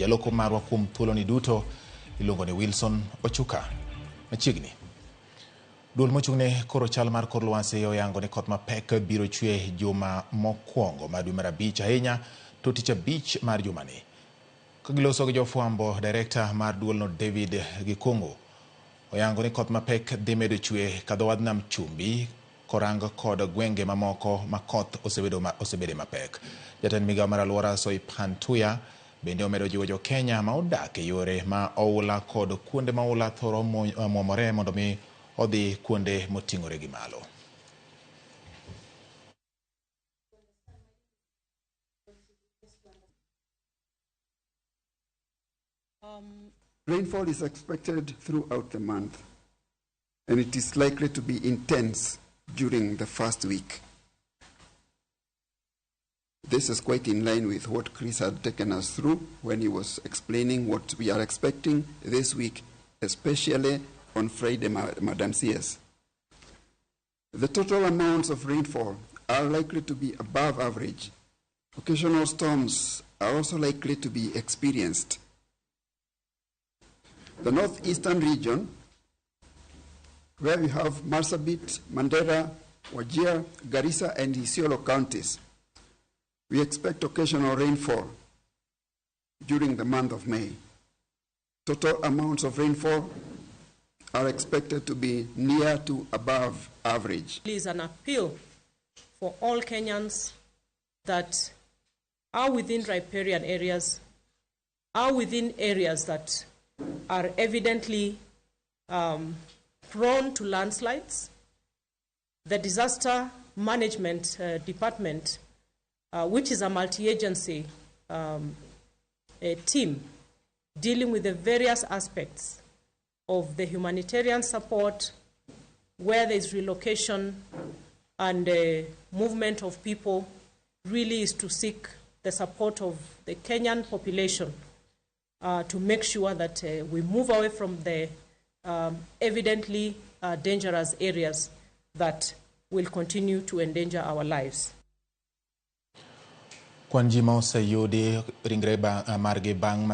Jaloko marwa kuom thuoloni duto iluongo ni Wilson Ochuka. Machiegni. Duol mochung'ne koro chal mar kor lwasi oyango ni koth mapek biro chwe juma mokwongo mar dwe mar abich, ahinya to tich abich mar jumani. Ka giloso gi jofwambo, direkta mar duolno David Gikungu oyango ni koth mapek dhi medo chwe kadho wadh nam chumbi korang kod gwenge mamoko ma koth osebede mapek. Jatend migawo mar alwora Soipan Tuya bende omedo jiwo jo-Kenya ma odak e yore ma oula kod kuonde ma oula thoro muomore mondo mi odhi kuonde moting'ore gi malo. Rainfall is expected throughout the month, and it is likely to be intense during the first week. This is quite in line with what Chris had taken us through when he was explaining what we are expecting this week, especially on Friday, Madam CS. The total amounts of rainfall are likely to be above average. Occasional storms are also likely to be experienced. The northeastern region, where we have Marsabit, Mandera, Wajir, Garissa, and Isiolo counties, we expect occasional rainfall during the month of May. Total amounts of rainfall are expected to be near to above average. Is an appeal for all Kenyans that are within riparian areas, are within areas that are evidently prone to landslides. The Disaster Management Department, which is a multi-agency team dealing with the various aspects of the humanitarian support, where there is relocation and movement of people, really is to seek the support of the Kenyan population to make sure that we move away from the evidently dangerous areas that will continue to endanger our lives. Kwan ji ma oseyudi ringre margi bang'